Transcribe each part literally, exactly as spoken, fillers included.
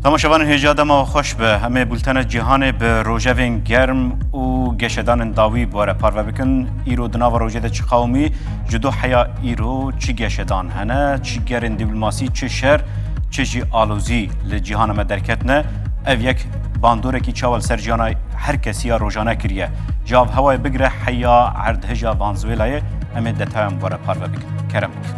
Temaşevanên hêja, dema we xweş be. Em ê bultena cîhanê bi rojevên germ û geşedanên dawî bi we re parve bikin. Îro di nava rojê de çi qewimî? Ji doheya îro çi geşedan hene? Çi gerên dîplomasî, çi şer, çi jî alozî li cîhana me derketine? Ev yek bandorekî çawa li ser jiyana her kesî ya rojane kiriye? Ji avhewayê bigire heya erdhêja Venezuelayê, em ê detayan bi we re parve bikin. Kerem bikin.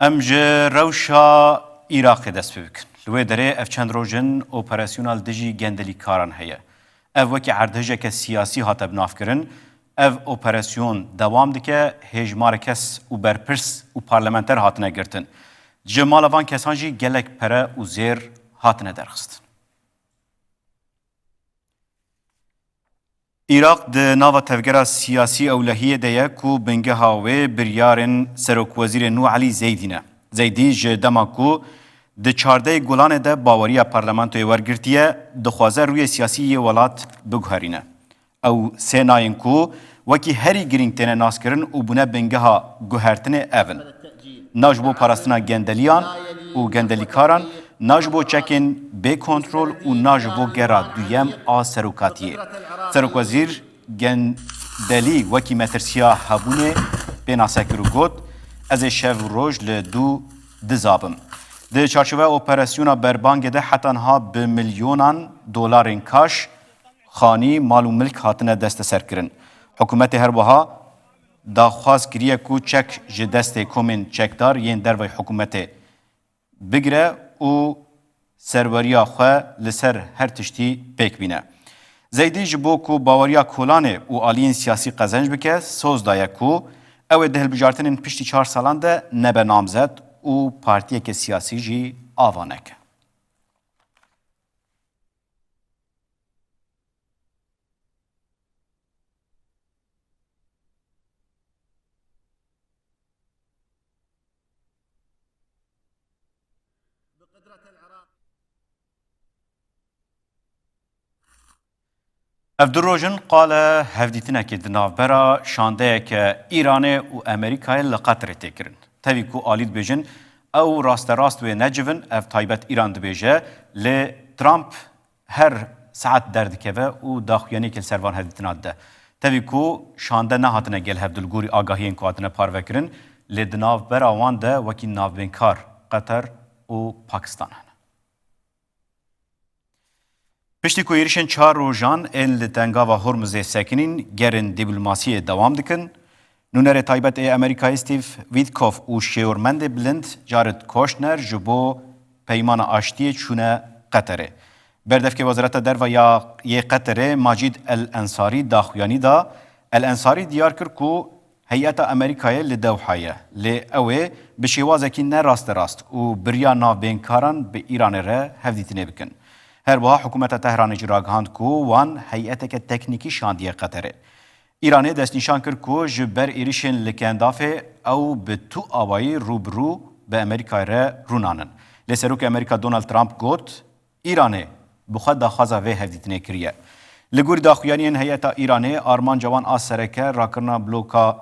Em ji rewşa Iraqê dest pê bikin. Li wê derê ev çend roj in operasyona li dijî gendelîkaran heye. Ev wekî erdhêjeke siyasî hate binavkirin. Ev operasyon dewam dike, hêjmarê kes û berpirs û parlamenter hatine girtin. Ji mala van kesan jî gelek pere û zêr hatine derxistin. Iraq di nava tevgera siyasî ewlehiyê de ye ku bingeha wê biryarên Serokwezîrê nû Elî Zeydî ne. Zeydî ji dema ku di çardehê Gulanê de baweriya parlamentoyê wergirtiye, dixwaze rûyê siyasî yê welat biguherîne. Ew sê nayên ku wekî herî girîng têne naskirin û bûne bingeha guhertinê ev in. Na ji bo parastina gendeliyan û gendelîkaran, na ji bo çekên bê kontrol û na ji bo gera duyem a serokatiyê. Serokwezîr gendelî wekî metirsiya hebûnê pênase kir û got, Ez ê şev û roj li dû dizabim. Di çarçoveya operasyona berbangê de heta niha bi milyonan dolarên kaş, xanî, mal û milk hatine desteserkirin. Hikûmetê her wiha daxwaz kiriye ku çek ji destê komên çekdar yên derveyî hikûmetê bigire û serweriya xwe li ser her tiştî pêk bîne. Zeydî ji bo ku baweriya kolanê û aliyên siyasî qezenc bike, soz daye ku ew ê di hilbijartinên piştî çar salan de nebe namzet û partiyeke siyasî jî ava neke. Ev du roj in qale hevdîtinekê di navbera şandeyeke Îranê û Amerîkayê li Qeterê tê kirin. Tevî ku alî dibêjin ew rasterast wê necivin, ev taybet Îran dibêje, lê Trump her saet derdikeve û daxuyaniyekê li ser van hevdîtina dide. Tevî ku şande nehatine gel hev du li gorî agahiyên ku hatine parvekirin, lê di navbera wan de wekî navbênkar Qeter û Pakistan hene. Piştî ku êrişên çar rojan ên li Tengava Hormuzê sekinîn, gerên dîplomasiyê dewam dikin. Nûnerê taybet ê Amerîkayê Steve Witkoff û şêwirmendê bilind Jared Kushner ji bo peymana aştiyê çûne Qeterê. Berdevkê Wezareta Derve ya yê Qeterê Macîd El Ensarî daxuyanî da. El Ensarî diyar kir ku Heyeta Amerîkayê li Dewha ye, lê ew ê bi şêwazekî ne rasterast û bi riya navbênkaran bi Îranê re hevdîtinê bikin. Her wiha hikûmeta Tehranê jî ragihand ku wan heyeteke teknîkî şandiye Qeterê. Îranê destnîşan kir ku ji ber êrişên li Kendafê ew bi tu awayî rû bi rû bi Amerîkayê re rûnanin. Lê Serokê Amerîka Donald Trump got, Îranê bi xwe daxwaza vê hevdîtinê kiriye. Li gorî daxuyaniyên heyeta Îranê, armanca wan a sereke rakirina bloka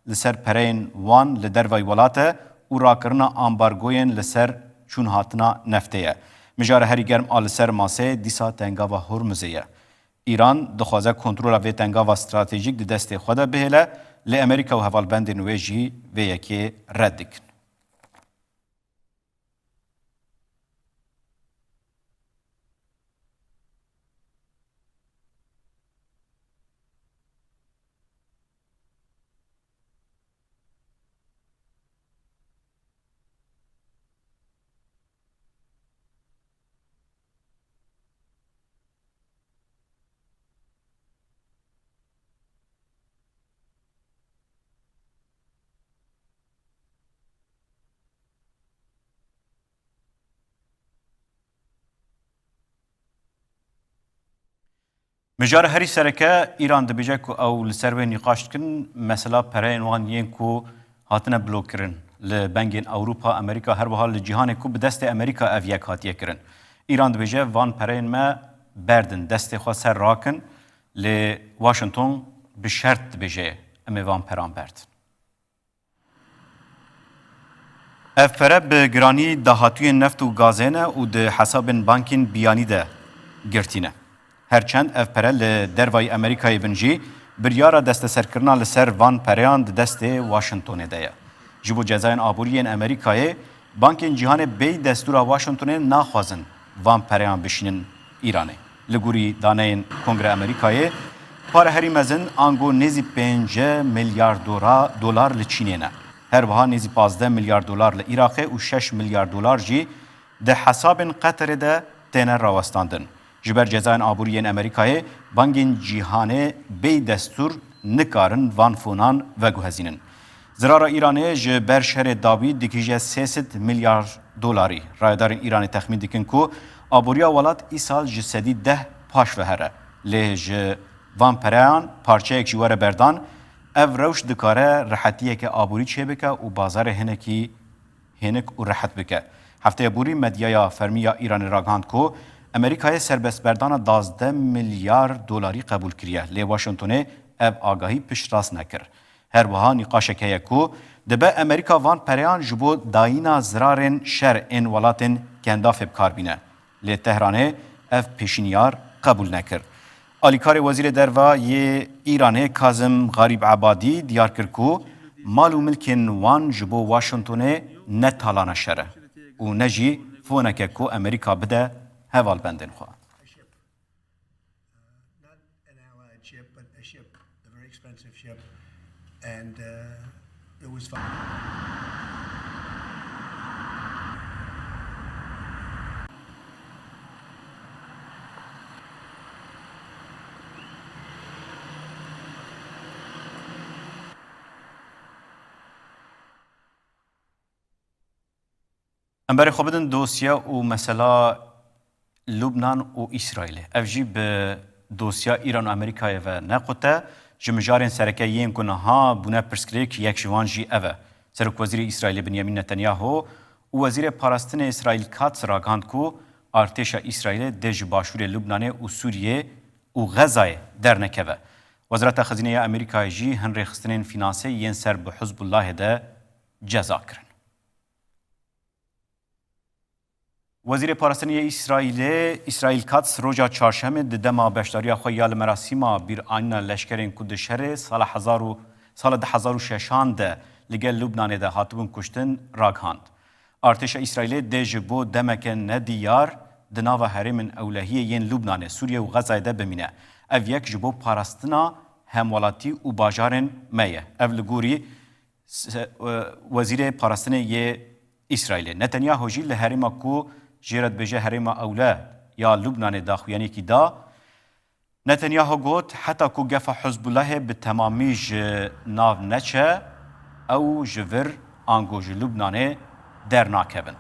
li ser pereyên wan li dervayî welat e û rakirina ambargoyên li ser çûnhatina neftê ye. Mijara herî germ a li ser maseyê dîsa Tengava Hormuzê ye. Îran dixwaze kontrola vê tengava stratejîk di destê xwe de bihêle, lê Amerîka û hevalbendên wê jî vê yekê red dikin. Mijara herî sereke, Îran dibêje ku ew li ser wê nîqaş dikin, mesela pereyên wan yên ku hatine blokkirin li bengên Ewropa, Amerîka, her wiha li cîhanê ku bi destê Amerîka ev yek hatiye kirin. Îran dibêje, van pereyên me berdin, destê xwe ser rakin, lê Washington bi şert dibêje, em ê van peran berdin. Ev pere bi giranî dahatûyên neft û gazê ne û di hesabên bankên biyanî de girtî ne. Her çend ev pere li dervayî Amerîkayê bin jî, biryara desteserkirina li ser van pereyan di destê Washingtonê de ye. Ji bo cezayên aborî yên Amerîkayê, bankên cîhanê bêyî destûra Washingtonê naxwazin van pereyan bişînin Îranê. Li gorî daneyên Kongreya Amerîkayê, pare herî mezin ango nêzî pêncî milyar dora-, dolar li Çînê ne. Her wiha nêzî pazdeh milyar dolar li Iraqê û şeş milyar dolar jî di hesabên Qeterê de têne rawestandin. Ji ber cezayên aborî yên Amerîkayê, bangên cîhanê bêyî destûr nikarin van fonan veguhezînin. Zirara Îranê ji ber şerê dawî digihîje sê sed milyar dolarî. Rayedarên Îranê texmîn dikin ku aboriya welat îsal ji sedî deh paş ve here. Lê ji van pereyan parçeyek jî were berdan, ev rewş dikare rehetiyeke aborî çêbike û bazarê hinekî hênik û rehet bike. Hefteyê borî medyaya fermî ya Îranê ragihand ku Amerîkayê serbestberdana duwazdeh milyar dolarî qebûl kiriye, lê Washingtonê ev agahî piştrast nekir. Her wiha nîqaşek heye ku dibe Amerîka van pereyan ji bo dayîna zirarên şer ên welatên kendafê bi kar bîne. Lê Tehranê ev pêşniyar qebûl nekir. Alîkarê Wezîrê Derva yê Îranê Kazim Garîb Ebadî diyar kir ku mal û milkên wan ji bo Washingtonê ne talana şer e û ne jî foneke ku Amerîka bide hevalbendên xwe. Not an allied ship, but a ship, a very expensive ship, and uh, it was fine. Em berê xwe bidin dosye û mesela Lubnan û Îsraîlê. Ev jî bi dosya Îran û Amerîkayê ve nequte. Ji mijarên sereke yên ku niha bûne pirsgirêk, yek ji wan jî ev e. Serokwezîrê Îsraîlê Binyamîn Netanyahu û Wezîrê Parastinê Îsraîl Katz ragihand ku artêşa Îsraîlê dê ji başûrê Lubnanê û Sûriyê û Xezayê dernekeve. Wezareta Xezînê ya Amerîkayê jî hin rêxistinên fînansê yên ser bi Hizbullahê de ceza kirin. Wezîrê Parastinê yê Îsraîlê, Îsraîl Katz, roja Çarşemê di dema beşdariya xwe ya li merasîma bîranîna leşkerên ku di şerê sala hezar û, sala du hezar û şeşan de li gel Lubnanê de hatibûn kuştin, ragihand. Artêşa Îsraîlê dê ji bo demeke nediyar di nava herêmên ewlehiyê yên Lubnanê, Sûriye û Xezayê de bimîne. Ev yek ji bo parastina hemwelatî û bajarên me ye. Ev li gorî Se-, e, Wezîrê Parastinê yê Îsraîlê. Netanyahu jî li herêma ku jê re dibêje herêma ewle ya Lubnanê daxuyaniyekî da. Netanyahu got, heta ku gefa Hizbullahê bi temamî ji nav neçe, ew ji vir ango ji Lubnanê dernakevin.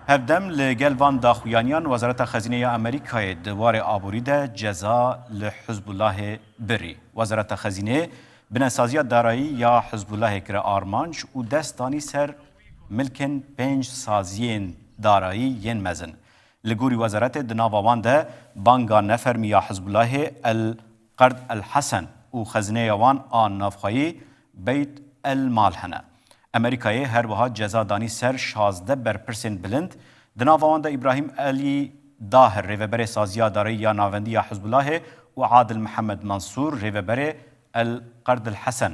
Hevdem li gel van daxuyaniyan Wezareta Xezînê ya Amerîkayê di warê aborî de ceza li Hizbullahê birî. Wezareta Xezînê binesaziya darayî ya Hizbullahê kire armanc û dest danî ser milkên pênc saziyên darayî yên mezin. Li gorî wezaretê di nava wan de banga nefermî ya Hizbullahê El Qerd El Hesen û xezneya wan a navxweyî Beyt El Mal hene. Amerîkayê her wiha ceza danî ser şazdeh berpirsên bilind, di nava wan de Îbrahîm Elî Dahir, rêveberê Saziya Darayî ya Navendî ya Hizbulahê û Adil Mihemed Mansûr, rêveberê El Qerd El Hesen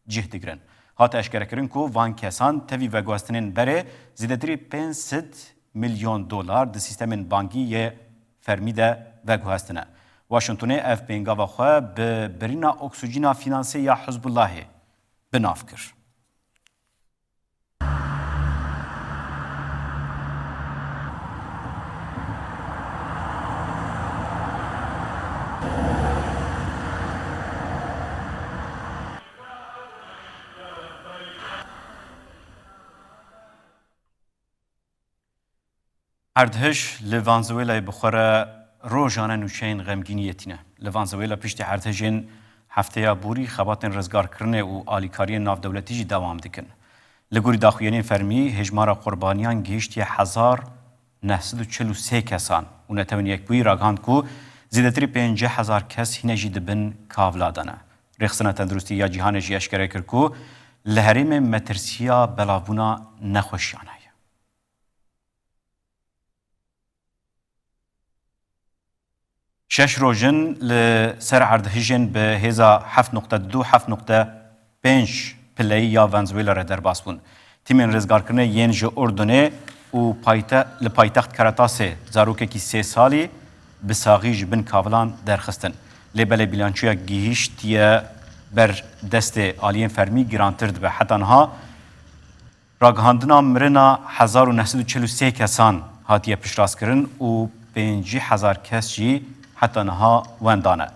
cih digirin. Hate eşkerekirin ku van kesan tevî veguhestinên berê zêdetirî pênc sed milyon dolar di sîstemên bankî yê fermî de veguhestine. Washingtonê ev pêngava xwe bi birîna oksîjîna fînansê ya Hizbulahê bi nav kir. Erdhej li Venezuelayê bi xwe re rojane nûçeyên xemgîniyê tîne. Li Venezuela piştî erdhejên hefteya borî xebatên rizgarkirinê û alîkariyên navdewletî jî dewam dikin. Li gorî daxuyaniyên fermî, hêjmara qurbaniyan gihiştiye hezar neh sed û çil û sê kesan û Netewên Yekbûyî ragihand ku zêdetirî pêncî hezar kes hîne jî di bin kavla de ne. Rêxistina Tenduristî ya Cîhanê jî eşkere kir ku Li herêmê metirsiya belavbûna nexweşiyan heye. Şeş roj in li ser erdhijên bi hêza heft nokte du, heft nokte pênc pileyî ya Venezuela re derbas bûn. Tîmên rêzgarkirinê yên ji Urdunê û payte-, li paytext Karatasê zarokekî sê salî bi saxî ji bin kavilan derxistin. Lê belê bilançoya gihîştiye ber destê aliyên fermî girantir dibe. Heta niha ragihandina mirina hezar û neh sed û çil û sê kesan hatiye piştrastkirin û pêncî hezar kes jî heta niha wenda ne.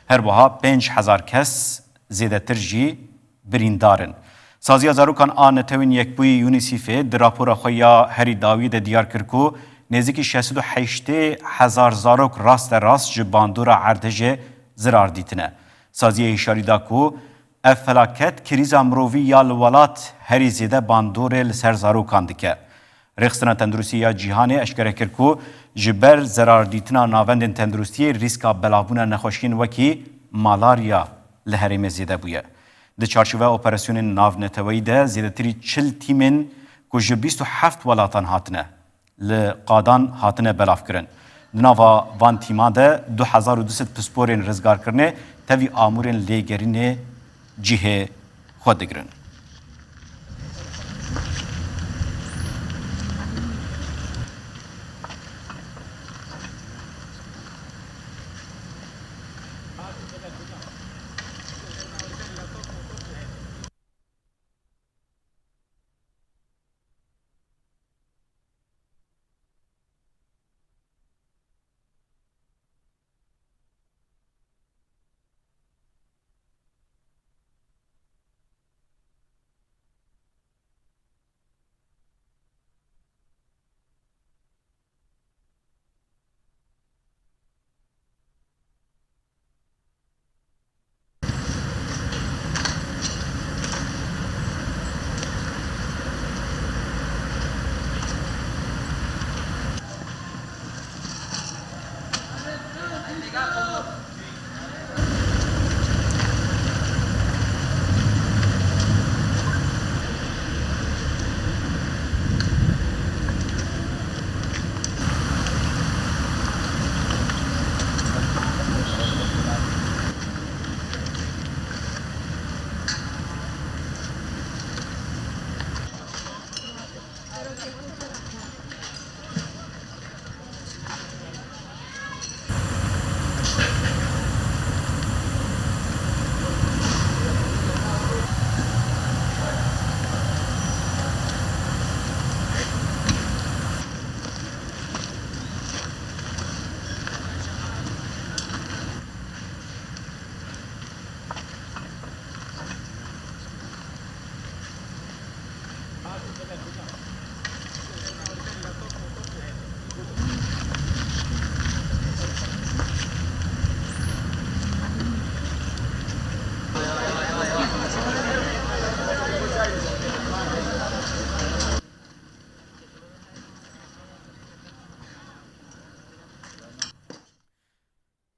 Her wiha pênc hezar kes zêdetir jî birîndar in. Saziya Zarokan a Netewên Yekbûyî, UNICEFê, di rapora xwe ya herî dawî de diyar kir ku nêzîkî şeş sed û heştê hezar zarok raste rast ji bandora erdhejê zirar dîtine. Saziyê hişyarî da ku ev felaket krîza mirovî ya li welat herî zêde bandorê li ser zarokan dike. Rêxistina Tenduristî ya Cîhanê eşkere kir ku ji ber zerardîtina navendên tenduristiyê rîska belavbûna nexweşiyên wekî malarya li herêmê zêde bûye. Di çarçoveya operasyonên navneteweyî de zêdetirî çil tîmên ku ji bîst û heft welatan hatine, li qadan hatine belavkirin. Di nava van tîman de du hezar û du sed pisporên rizgarkirinê tevî amûrên lêgerînê cihê xwe digirin.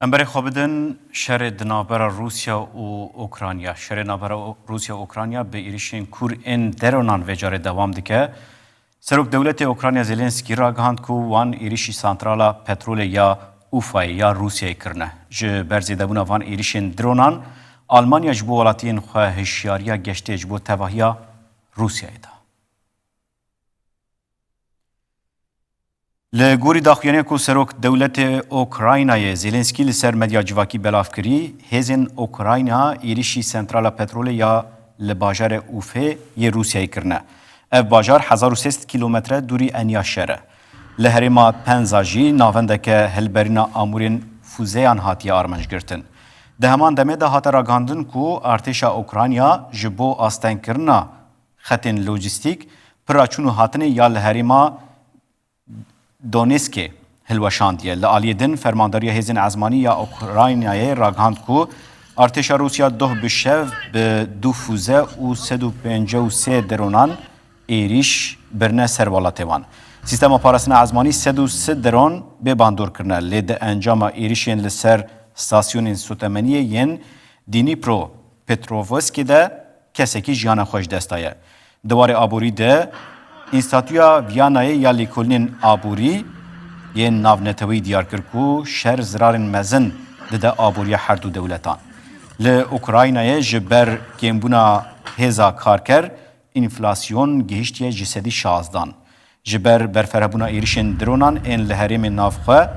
Em berê xwe bidin şerê di navbera Rûsya û Ukrayna. Şerê navbera O-, Rûsya û Ukrayna bi êrişên kûr ên deronan vê carê dewam dike. Serok dewletê Ukrayna Zelensky ragihand ku wan êrişî santrala petrolê ya Ufayê ya Rûsyayê kirine. Ji ber zêdebûna van êrişên dronan, Almanya ji bo welatiyên xwe hişyariya geştê ji bo tevahiya Rûsyayê da. Li gorî daxuyaniya ku serok dewletê Ukraynayê Zelensky li ser medya civakî belav kirî, hêzên Ukrayna êrişî sentrala petrolê ya li bajarê Ufê yê Rûsyayê kirine. Ev bajar hezar û sê sed kîlometre dûrî eniya şer e. Li herêma Penza jî navendeke hilberîna amûrên fûzeyan hatiye armanc girtin. Di heman demê de hate ragihandin ku artêşa Ukrayna ji bo astengkirina xetên lojîstîk, pira çûn û hatinê ya li herêma Donetskê hilweşandiye. Li aliyê din, Fermandariya Hêzên Ezmanî ya Ukraynayê ragihand ku artêşa Rûsya doh bi şev bi du fûze û sed û pêncî û sê dronan êrîş birine ser welatê wan. Sîstema parastina ezmanî sed û sê dron bê bandor kirine, lê di encama êrişên li ser stasyonên sotemeniyê yên Dnipropetrovskê de kesekî jiyana xwe ji dest daye. Di warê aborî de, Înstîtuya Vîyanayê ya Lêkolînên Aborî yên Navneteweyî diyar kir ku şer zirarên mezin dide aboriya her du dewletan. Li Ukraynayê ji ber kêmbûna hêza karker, înflasyon gihiştiye ji sedî şazdan. Ji ber berfirehbûna êrişên dronan ên li herêmên navxwe,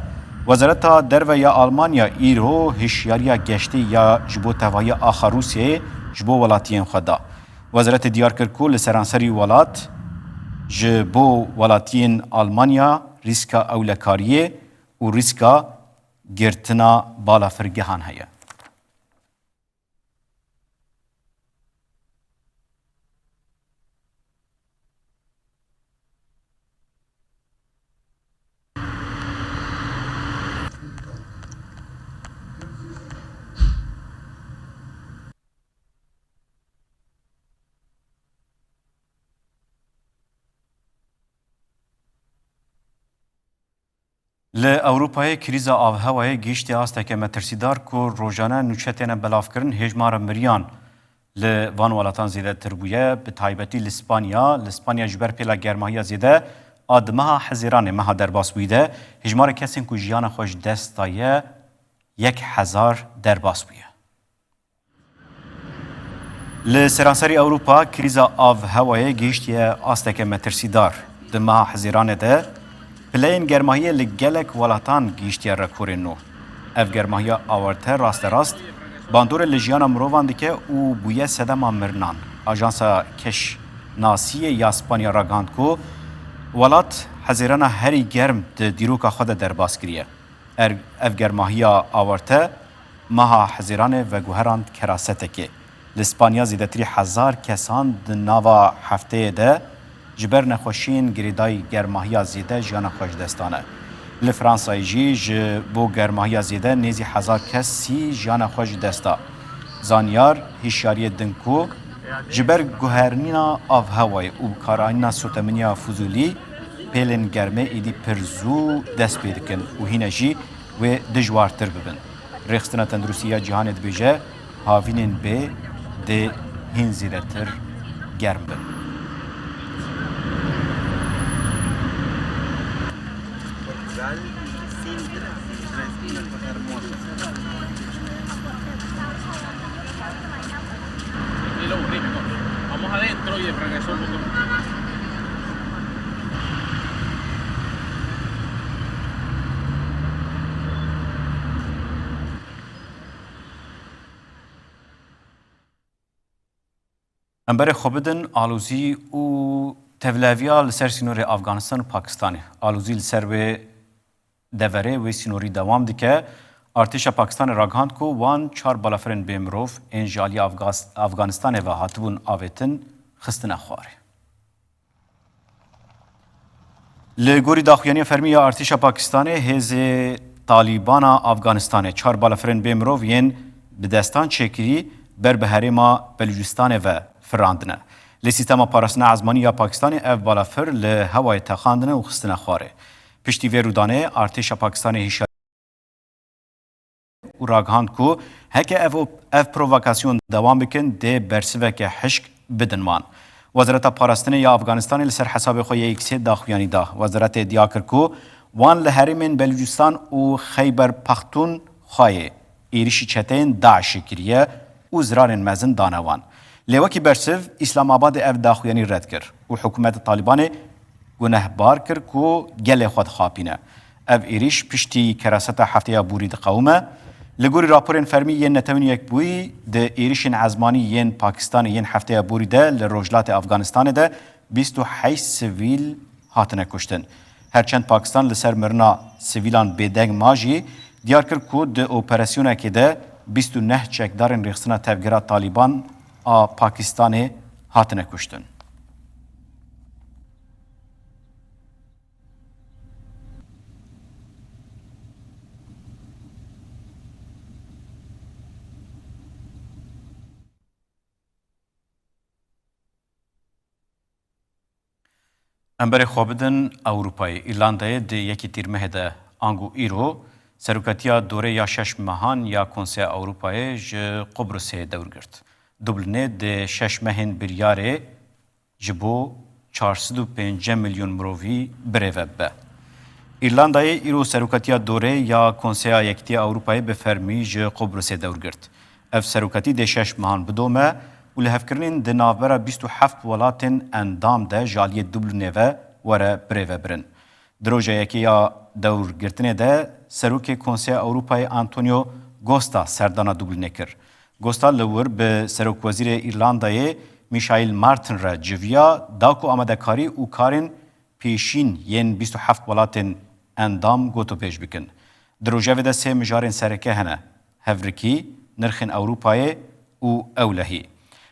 Wezareta Derve ya Almanya îro hişyariya geştê ya ji bo tevahiya axa Rûsyayê ji bo welatiyên xwe da. Wezaretê diyar kir ku li seranserî welat ji bo welatiyên Almanya rîska ewlekariyê û rîska girtina balafirgehan heye. Li Ewropayê krîza avhewayê gihîştiye asteke metirsîdar ku rojane nûçe têne belavkirin, hêjmara miriyan li van welatan zêdetir bûye, bi taybetî li Spanya. Li Spanya ji ber pêla germahiya zêde a di meha Hezîranê, meha derbasbûyî de, hêjmarê kesên ku jiyana xwe ji dest daye yek hezar derbas bûye. Li seranserî Ewropa krîza av hewayê gihiştiye asteke metirsîdar. Di meha Hezîranê de pileyên germahiyê li gelek welatan gihiştiye rekorên nû. Ev germahiya awarte rasterast bandorê li jiyana mirovan dike û bûye sedema mirinan. Ajansa Keşnasiyê ya Spanya ragihand ku welat Hezîrana herî germ di dîroka xwe de derbas kiriye. Er, ev germahiya awarte meha Hezîranê veguherand kerasetekê. Li Spanya zêdetirî hezar kesan di nava hefteyê de ji ber nexweşiyên girêdayî germahiya zêde jiyana xwe ji dest dane. Li Fransayê jî ji bo germahiya zêde nêzî hezar kes sî jiyana xwe ji dest da. Zanyar hişyariyê din ku ji ber guhernîna avhewayê û bikaranîna soteminiya fuzûlî, pêlên germê êdî pir zû dest pê dikin û hîne jî wê dijwartir bibin. Rêxistina Tenduristî ya Cîhanê dibêje, havînên bê dê hîn zêdetir germ bin. Vamos adentro y el regreso. Em berê xwe bidin alozî û tevleviya li ser sînorê Afganistan û Pakistanê. Alozî li ser wê deverê, wê sînorî dewam dike. Artêşa Pakistanê ragihand ku wan çar balafirên bêmirov ên ji aliyê Afgas-, Afganistanê ve hatibûn avêtin, xistine xwarê. Li gorî daxuyaniya fermî ya artêşa Pakistanê, hêzê Talîbana Afganistanê çar balafirên bê mirov yên bi destan çêkirî ber bi herêma Belûcistanê ve firandine. Lê sîstema parastina ezmanî ya Pakistanê ev balafir li hewayê texandine û xistine xwarê. Piştî vê rûdanê artêşa Pakistanê hişyarî û ragihand ku heke ev op-, ev provokasyon dewam bikin, dê bersiveke hişk bidin wan. Wezareta Parastinê ya Afganistanê li ser hesabê xwe yê X-ê daxuyanî da. Wezaretê diya kir ku wan li herêmên Belûcistan û Xeyber Paxtûnxwayê êrişî çeteyên DAIŞê kiriye û zirarên mezin dane wan. Lê wekî bersiv, Îslamabadê ev daxuyanî red kir û hikûmeta Talîbanê gunehbar kir ku gelê xwe dixapîne. Ev êrîş piştî keraseta hefteya borî diqewime. Li gorî raporên fermî yên Netewên Yekbûyî, di êrişên ezmanî yên Pakistanê yên hefteya borî de li rojhilatê Afganistanê de bîst û heşt sivîl hatine kuştin. Her çend Pakistan li ser mirina sivîlan bêdeng ma jî, diyar kir ku di operasyonekê de bîst û neh çekdarên rêxistina tevgera Talîban a Pakistanê hatine kuştin. Em berê xwe bidin Ewropayê. Îrlandayê di yekê Tîrmehê de, ango îro, serokatiya dorê ya şeş mehan ya Konseya Ewropayê ji Qubrusê dewr girt. Dublinê di şeş mehên biryarê ji bo çar sed û pêncî milyon mirovî birêve bibe. Îrlandayê îro serokatiya dorê ya Konseya Yekîtiya Ewropayê bi fermî ji Qubrusê dewr girt. Ev serokatî dê şeş mehan bidome û lihevkirinên di navbera bîst û heft welatên endam de ji aliyê Dublinê ve were birêvebirin. Di roja yekê ya dewrgirtinê de Serokê Konseya Ewropayê Antonio Costa serdana Dublinê kir. Costa li wir bi Serokwezîrê Îrlandayê Michael Martin re civiya, da ku amadekarî û karên pêşîn yên bîst û heft welatên endam gotûbêj bikin. Di rojevê de sê mijarên sereke hene: hevrikî, nirxên Ewropayê û ewlehî.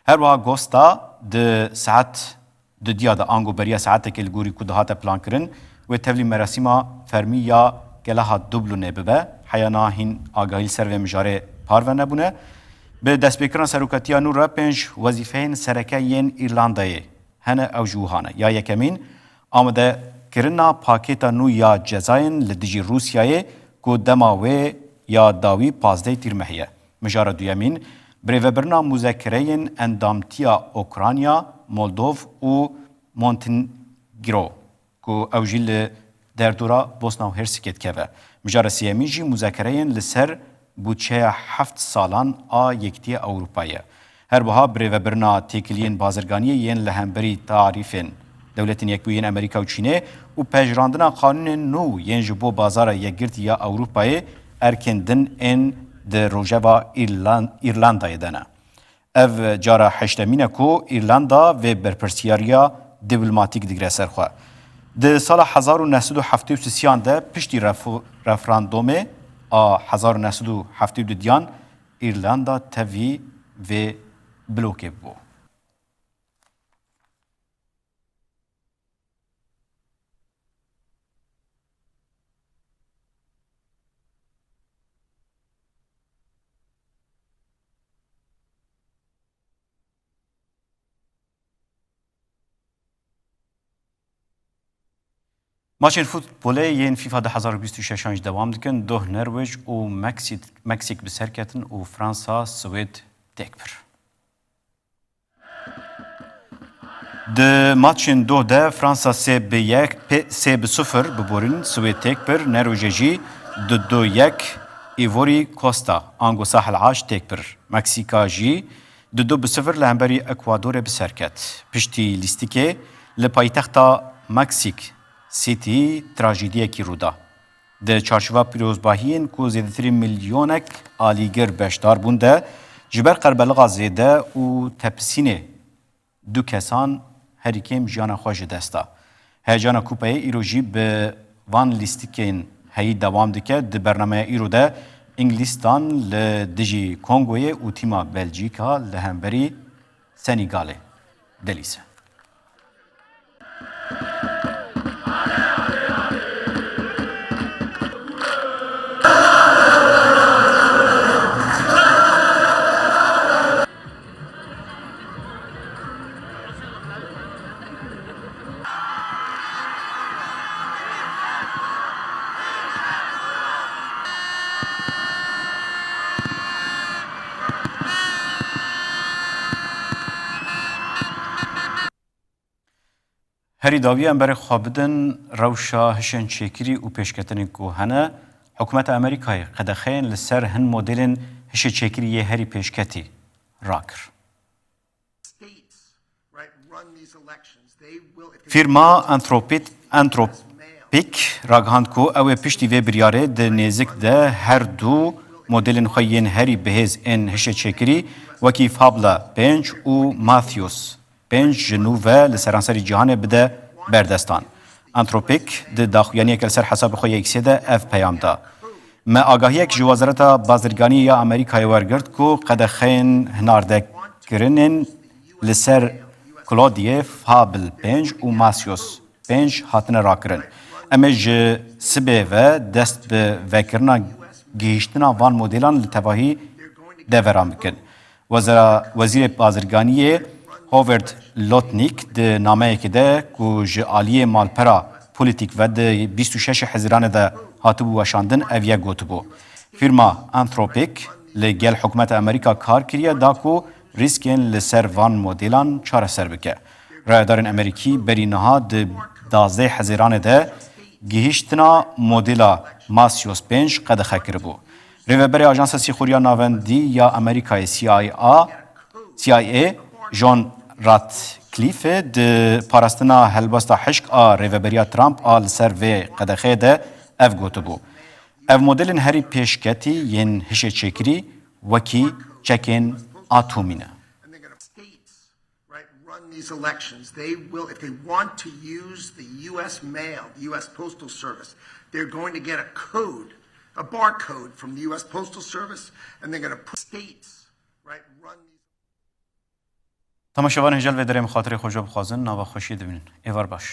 Her wiha Costa di saet dudiya de, ango beriya saetekê li gorî ku dihate plankirin, wê tevlî merasîma fermî ya Keleha Dublinê bibe. Heya niha hîn agahî li ser vê mijarê parve nebûne. Bi destpêkirina serokatiya nû re pênc wezîfeyên sereke yên Îrlandayê hene, ew jî wiha ne. Ya yekemîn, amadekirina pakêta nû ya cezayên li dijî Rûsyayê ku dema wê ya dawî pazdeh tîrmehî ye. Mijara duyemîn, birêvebirina muzekereyên endamtiya Ukrayna, Moldov û Montenegro, ku ew jî li derdora Bosna û Hersekê dikeve. Mijara sêyemîn jî muzekereyên li ser budçeya heft salan a Yekîtiya Ewropayê ye. Her wiha birêvebirina têkiliyên bazirganiyê yên li hemberî tarîfên Dewletên Yekbûyî yên Amerîka û Çînê û pejirandina qanûnên nû yên ji bo bazara yekgirtî ya Ewropayê erkên din ên di rojeva Îrlan-, Îrlandayê de ne. Ev cara heştemîn e ku Îrlanda vê berpirsiyariya dîplomatîk digire ser xwe. Di sala hezar û neh sed û heftê û sisiyan de piştî refu-, referandumê a hezar û neh sed û heftê û dudiyan Îrlanda tevî vê blokê bû. Maçên futbolê yên FIFA du hezar û bîst û şeş an jî dewam dikin. Doh Norwêc û Meksîk, Meksîk bi ser ketin û Fransa Swêd têk bir. Di maçên doh de Fransa sê bi yek, pê-, sê bi sifir, biborîn, Swêd têk bir, Norwêcê jî du du yek, Ivory Costa, ango Sahel Aş têk bir. Meksîka jî du du bi sifir li hemberî Ekwadorê bi ser ket. Piştî lîstikê li paytexta Meksîk City trajîdiyekî rû da. Di çarçova pîrozbahiyên ku zêdetirî milyonek alîgir beşdar bûn de, ji ber qerbelixa zêde û tepisînê du kesan herî kêm jiyana xwe ji dest da. Heyecana Kupayê îro jî bi van lîstikên heyî dewam dike. Di bernameya îro de Îngilîstan li dijî Kongoyê û tîma Belcîka li hemberî Senîgalê dilîse. Herî dawî em berê xwe bidin rewşa hişên çêkirî û pêşketinên ku hene. Hikûmeta Amerîkayê qedexeyên li ser hin modelên hişê çêkirî yê herî pêşketî rakir. Fîrma Anthropic, Anthropic ragihand ku ew ê piştî vê biryarê di nêzik de her du modelên xwe yên herî bihêz ên hişê çêkirî, wekî Fable pênc û Matheus pênc ji nû ve li seranserî cîhanê bide berdestan. Anthropic di daxuyaniyeke li ser hesabê xwe ya X-ê de ev peyam da: Me agahiyek ji Wezareta Bazirganiyê ya Amerîkayê wergirt ku qedexeyên hinardekirinên li ser Claude, Fable pênc û Matheus pênc hatine rakirin. Em ê ji sibê ve dest bi vekirina gihîştina van modelan li tevahî deveran bikin. Wezira, Wezîrê Bazirganiyê Howard Lutnick di nameyekê de ku ji aliyê malpera Politico ve di bîst û şeş Hezîranê de hatibû weşandin, ev yek gotibû: Fîrma Anthropic li gel hikûmeta Amerîka kar kiriye da ku rîskên li ser van modêlan çareser bike. Rayedarên Amerîkî berî niha di duwazdeh Hezîranê de gihîştina modêla MA sî û pênc qedexe kiribû. Rêveberiya Ajansa Sîxuriya Navendî ya Amerîkayê, C I A, C I A, John Ratcliffe di parastina helbesta hişk a Rêveberiya Trump a li ser vê qedexeyê de ev gotibû: Ev modelên herî pêşketî yên hişê çêkirî wekî çekên atomî ne. States, right, run these elections. They will, if they want to use the U S mail, the U S Postal Service, they're going to get a code, a barcode from the U S Postal Service, and they're going to put states, right, run these. Temaşevanên hêja, li vê derê em xatirê xwe ji we bixwazin, nava xweşiyê dimînin. Êvar baş.